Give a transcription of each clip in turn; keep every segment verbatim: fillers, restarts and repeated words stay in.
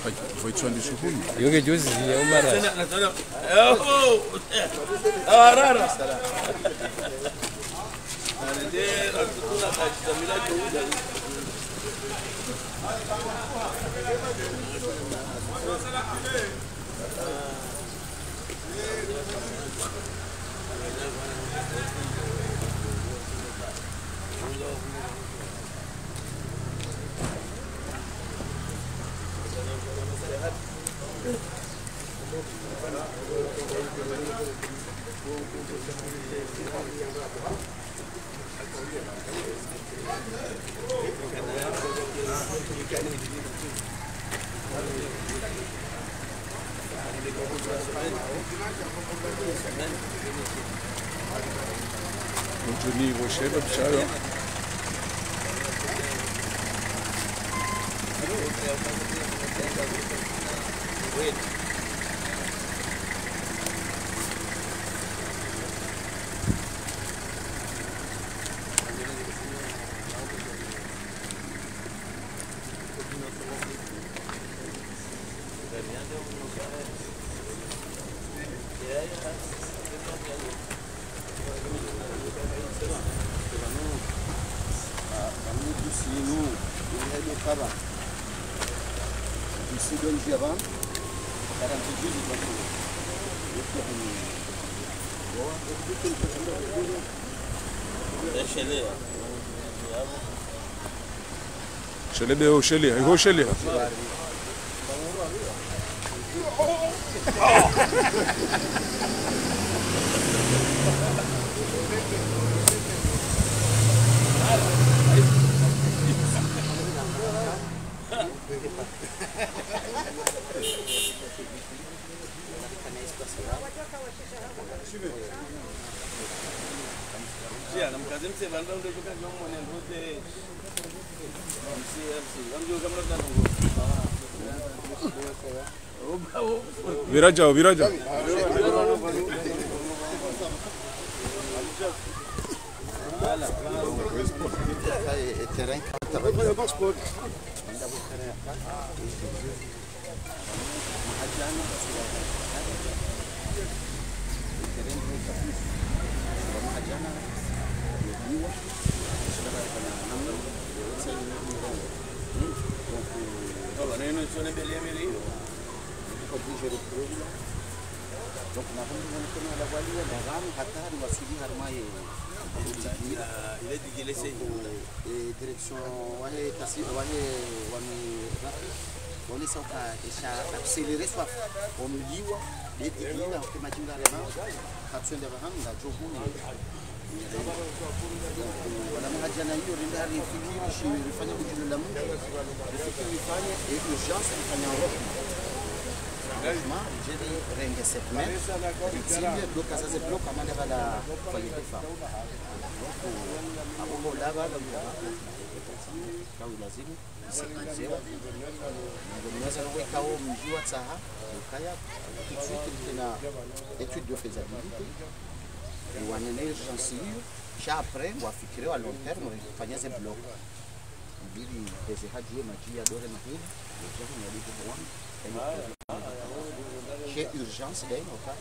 Ayi, vwa itswandi shuhuli. Yonge juzi ya umara. Mutuni bosheba bishalo. Shele be, o shele, o shele. Vira djao, vira djao. Donc, na humu mkono wa lawali wa ndavanu hata riwasili harumwa ye. Eh, direction wahe tasi, wahe wami rafi. Wonesa uka esha accélérer swafu. Omliwa, be digila, oke majinga rema. Katswenda vahanu, nga djohuni. Wala mahadjana iyo, rinda rifikiri, shi rifanya kudjulu la Mungu. Rifikiri rifanye, e urgence, rifanya Europe. Franchement, ridjeri renge cette main, ritsimbe, bloka zaze bloka, amanda vala foyer de femme. Donc, abo hola vala, kawi lazimu, isekizewa. Ngo mnyaza no wekao mdji wa tsaha, ukaya, tout de suite, rikena étude de faisabilité. Wanene urgence iyo, sha après, wafikire wa long terme, rifanya ze bloc. Mbili, peze hadjuwe madji ya dore mahili, ya djahu ya dore wanu, ya dore. She urgence, daima, oka,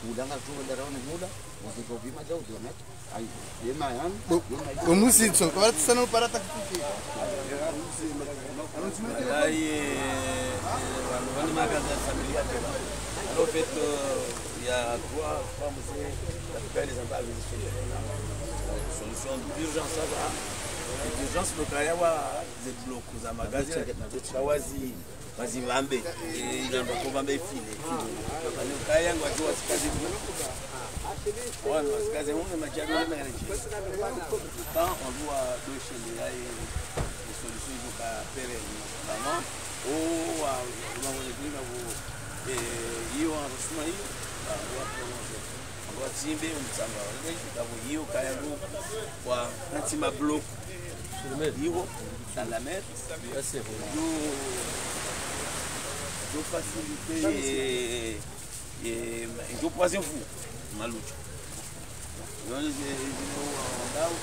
ulanga tu wenda raone mula, uzigo bima dja, uzigo natu. Ayi, yema yanu, yema yanu. Omusitso, kwa tsana upara takitike. Ayi, eh, eh, wanu, wanu magaza familia. Alors, en fait, euh, il y a trois, trois mzee, la plupart des enfants avaient des solutions. Solution d'urgence, ça va. D'urgence, le kaya wa, des blocs, za magaza, kawazi, wazi vambe, eh, il en faut vambe file. Wanu kaya, ngwa tu wasikaze. Wanu wasikaze, on est majabu, on est manager. Quand on doit déchérir, là, et les solutions, il faut qu'à pérennes. Vraiment, oh, wa, wa, wa, wa, eh, iyo, en doucement, iyo, wa, wa, prolonger. Watsimbe umtsanga, ngapvo iyo kaya ngo kwa nati ma bloc. Iho, à la mer. Yo, yo facilité, eh, eh, yo poison fou, malutso. Yo, eh, eh, yo, ndao,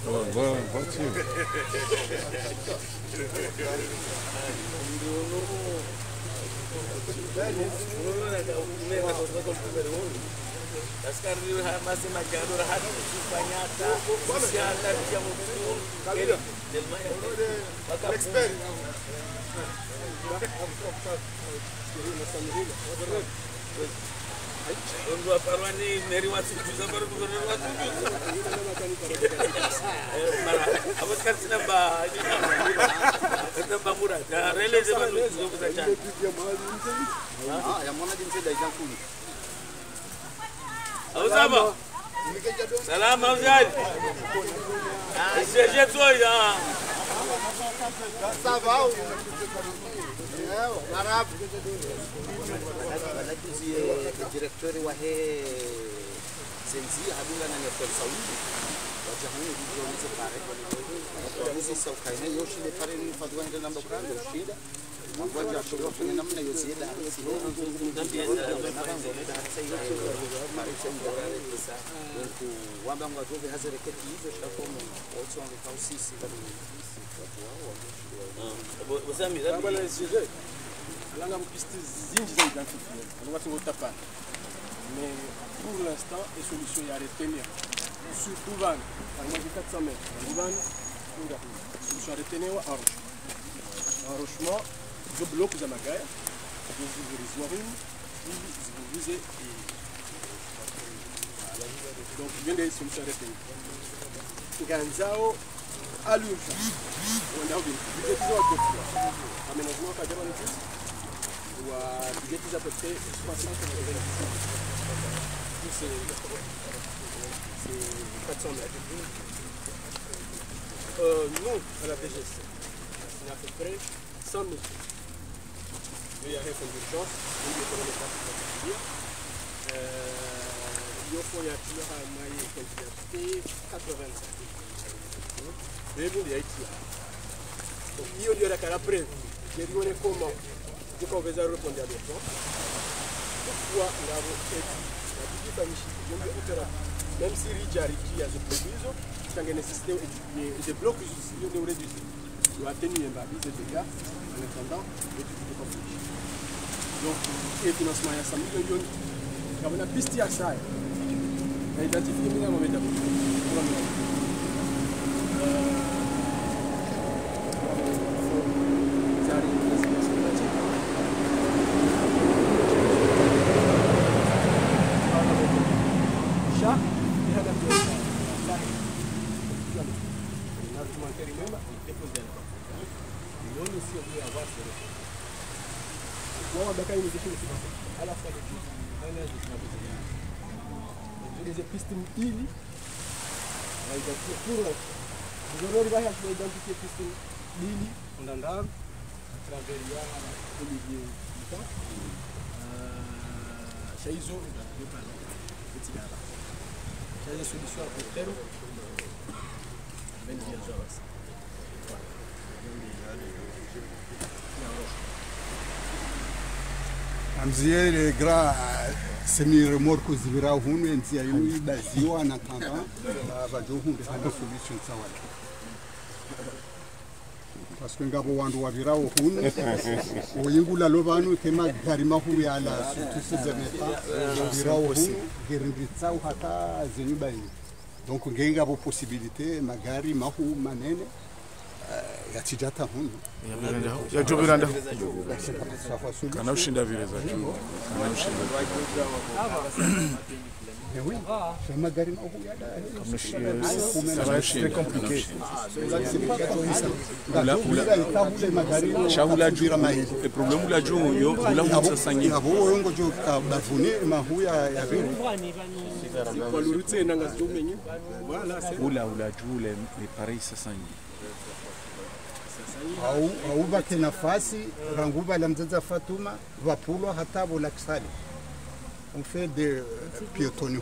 Bon, bon, bon, tiens. Salama, mzali. Jeje toya. Ça va, oui. Eh, marahaba. Directeur wahe zenzi hadungana ne F L Saudi. Waja hunu, ndio nizo pare. Wamizi saukaine, yoshinde pare ni fadwa hende namba kando, yoshinde. Wangwadja washinde wafanye namna yo ziada. Donc, wamba ngwadjo ve hazi reketi hivyo, shako mwana. Wotsi wange kausisi, bali sisi, watu wao, wangeshinde. Ah, bo-, bo Sami, Sami. Bwana S G, alanga mpisti zinji za identifier. Alanga tingo tapana. Mais pour l'instant, e solution ya retenir. Surtout vanu, à moins de quatre cents mètres. Vanu, solution ya retenir wa arroche. Arrochement, zo bloku za magaya, zo ziviriziwa hunu, ili zipunguze, eh, donc, yo nde solution ya retenir. Ngandzao, à l'urgence. Wandao vini. Budgétiser wa bloku. Aménagement wa kadjama ni plus. Wa budgétiser à peu près trois cent quatre-vingts. C'est, c'est quatre cents mètres. Euh, nous, à la D G C, c'est à peu près cent mille. Yo yahe fonds d'urgence, yo yahe fonds d'urgence. Euh, yo fonds ya tiyo ha maye quantité quatre-vingt-cinq. Yo fonds ya tiyo. Donc, yo ndiyo yakala prévu. Yo ndiyo comment. Yo ka uveza répondre à l'urgence. Toutefois, ngapvo étude. La petite famille, yo ndiyo opéra. Même si ridja ridjiya zo bloku izo, ça ne nécessite étude. Mais des blocs, yo ndiyo réduit. Yo atténuer mbapvi ze dégâts, en attendant, étude de compétition. Donc, e financement ya cent millions, ngapvo na piste ya saya. Na identifier mina mwa meta. Euh, sha, ni hada pia saya. Na argumentaire même, déposer à la banque. Wao wabaka initiative, c'est pas ça. À la fois les jeunes, les jeunes, les jeunes, les jeunes, les jeunes, pour, euh, nous aurons arrivé à identifier piste mbili, on en a, à travers, il y a Olivier Dupuis. Euh, sha izo, petit là-bas. Sha izo solution à court terme, vingt millions d'euros. Amziye le grand, euh, semi-remorque zipvira hunu, e ndziya yo ibaziwa na tamba, euh, pvadjo hundre hana solution sawa. Parce que ngapvo wandru wapvirao hunu, oyingula lo pvanu, ke magari mahuu yala, surtout ces derniers temps, wapvirao hunu, ngeri nditsao hata ze nyumba yinu. Donc, nge ngapvo possibilité, magari mahuu manene, euh, yatsidja hata hunu. Yapvira ndaho. Yadjo pvira ndaho. Kana ushinda pvire zadjo. Kana ushinda. Eh oui, sha magari mahuu yala. Kana ushinda. C'est compliqué. Ula, ula. Sha ula dju, e problème ula dju, yo, ula hutsa sangi. Ngapvo wongo djo ka bavuni mahuu ya, ya pvire. Kwa lurutse nanga djo menye. Voilà, c'est ula, ula dju, le, le pareil, ça sangi. Au, au pvake nafasi, rangu pvala Mdzadze Fatuma, pvapvulwa hata pvo Lac Salé. On fait des, euh, piétons hunu.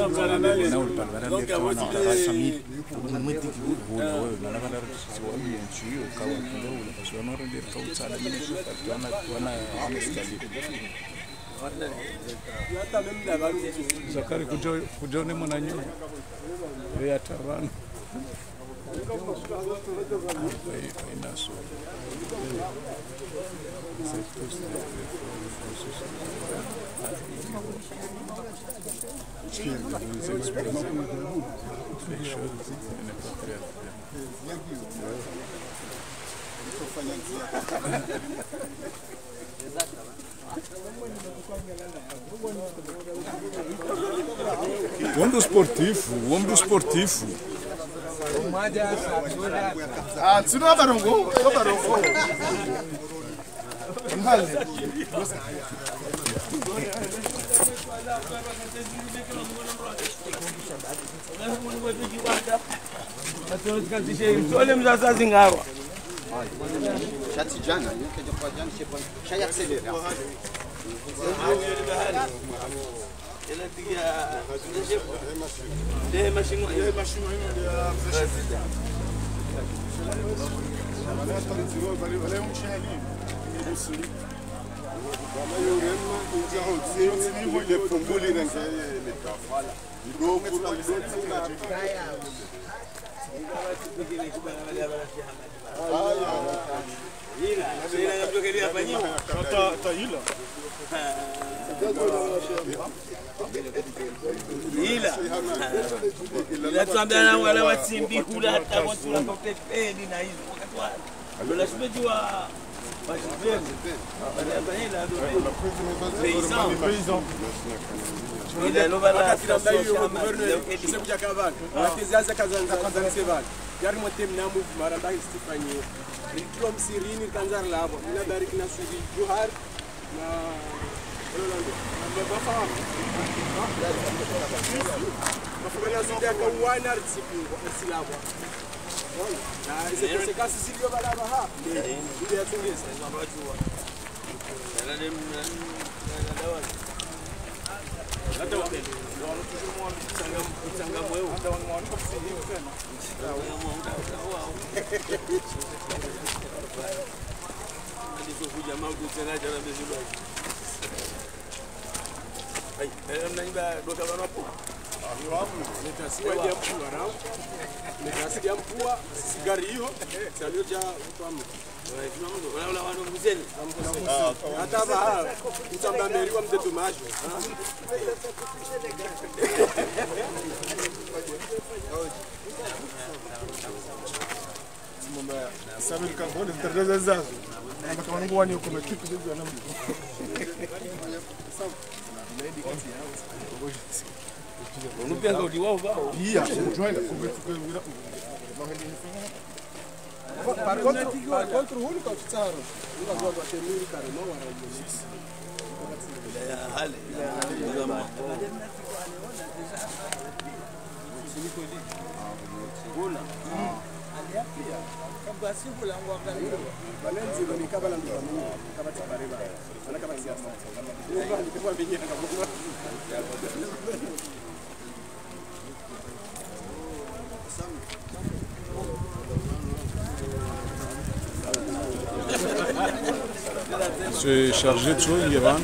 Na ule pale, bana, ndio kwa na kwa famille. Mwe tiki hula, wewe, na bana, si wa mwe nchi, kwa wa kindo, ule, kwa sababu, ndio kwa utsala, mimi, wana, wana, wana sikali. Zakari, kujo, kujo ne mwananyo. Wewe, hata bana. Wombi sportif, wombi sportif. Ah, tsino abarongo, abarongo. Sole mzaza zingarwa. Shati jana, nyoke jokwa jana, shepo, shaya accelera. Ila. Ila. Ila twambia na wala watsimbi hula hata watu la kote peli na hizo. Wakati wa, ndo la shule jua, wa shule. Paysan. Paysan. Ila lo bala. Wakati namba hiyo, gouverneur, kise kuja kabani. Wakati ziaza kaza, kaza, kaza, kaza, kaza. Yari mwote mnamu, maramba Stéphanie. Ritilo msirini, kanzar labo. Ila dari kina suri, Johar. Na, na, na, na, mafahamu. Mafahamu ya zinde ya kawana ritipingwa, ritilabwa. Na ize conséquences zilio bala baha. Ndio ya tungeza. Hata wa, mtsanga, mtsanga mweo. Metasi wa dia mpua, rao. Metasi dia mpua, sigari iyo, salio ja utwamu. Hata ba, utamba meri wa mtetu majo. Mama, sabe que agora de três vezes azo. Amba kama ngo wani uko metipu zizo na mbi. Unu pia ngo diwa ubao. Iya, ujoenda kubetuke wira. Par contre, par contre, hunu ka kutsaro. Unu ka kwa temiri kare no wara. C'est chargé de soins, Guérin.